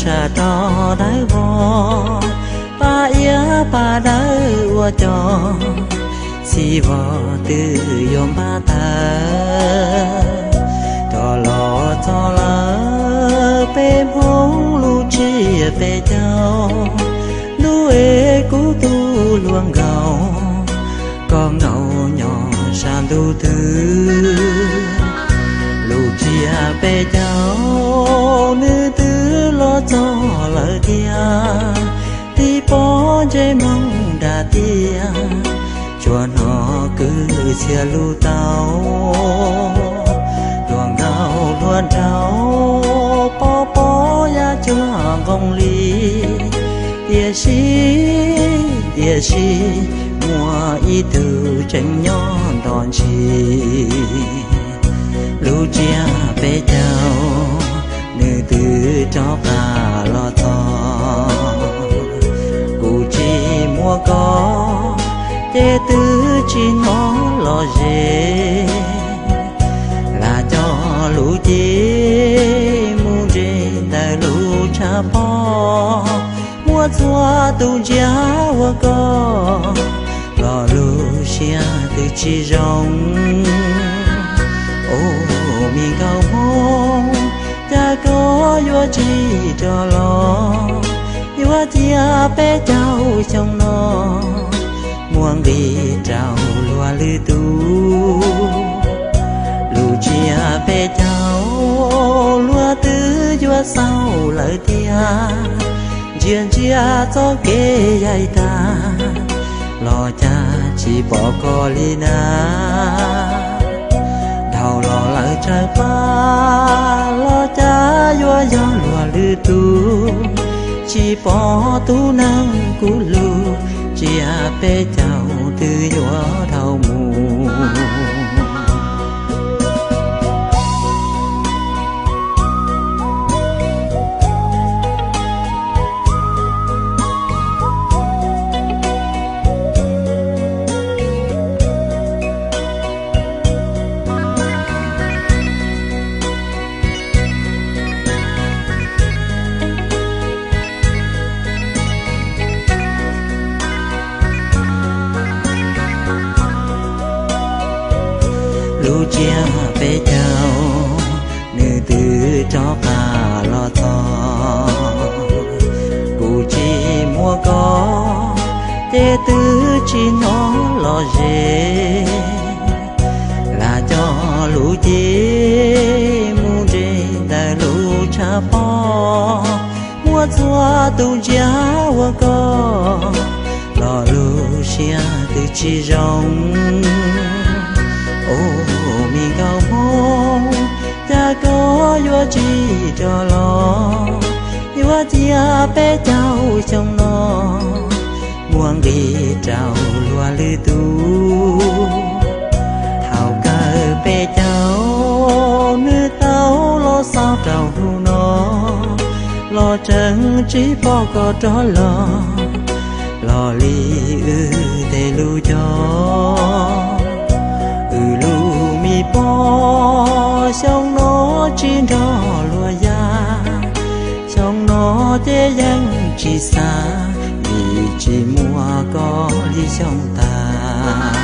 Sab rov dawb vog, pab iab pab dawb ua cov, txiv vog twb yuav npaj tawm rov los txog lawm. Peb Hmoob lub tsiab peb caug, ntuj es kuv tus hluas nkauj, koj nkaum nyob sab ntuj twg? Lub tsiab peb caug, nws twb los txog lawm tiag, tib pob ntsej muag dab tiag, tsuas hnov kwv txhiaj lus tau. Hluas nkauj hluas nraug, pob pob yaj cuag nqoo li, tiam sis, tiam sis muaj ib tug tseem nyob nto ntsis. Lub tsiab peb caug, nws twb rov qab los txog, kuv tsis muaj koj ces twb tsis hnov los ze. Lam coj lub cev mus nres ntawm lub tshav pob, muaj txhua tus ntsia ua koj, los lub siab twb tsis zoo. Ub, me nkauj Hmoob, cas koj yuav tsis rov los? Yuav cia peb caug xyoo no muaj nqis rau luag lwm tus. Lub tsiab peb caug, luag twb yuav xaus lawm tiag, ntsia ntsia txoj kev yaim tag, los cas tsis pom koj li na. Dhau los lawm tsawg pab, los cas yuav yog luag lwm tus, tsis pom tus neeg kuv hlub, tsiab peb caug twb yuav dhau mus. Lub tsiab peb caug, nws twb rov qab los txog, kuv tsis muaj koj ces twb tsis hnov los ze. Lam coj lub cev mus nres ntawm lub tshav pob, muaj txhua tus ntsia ua koj, los lub siab twb tsis zoo. Ub, me nkauj Hmoob, cas koj yuav tsis rov los? Yuav cia peb caug xyoo no muaj nqis rau luag lwm tus. Thaum kawg peb caug nws tau los xaus rau hnub no, los tseem tsis pom koj rov los, los li wb tej lus cog. Wb lub me pog xyoo no tsis nrog luag ya, xyoo no ces yeej tsis xav, vim tsis muaj koj li xyoo tas.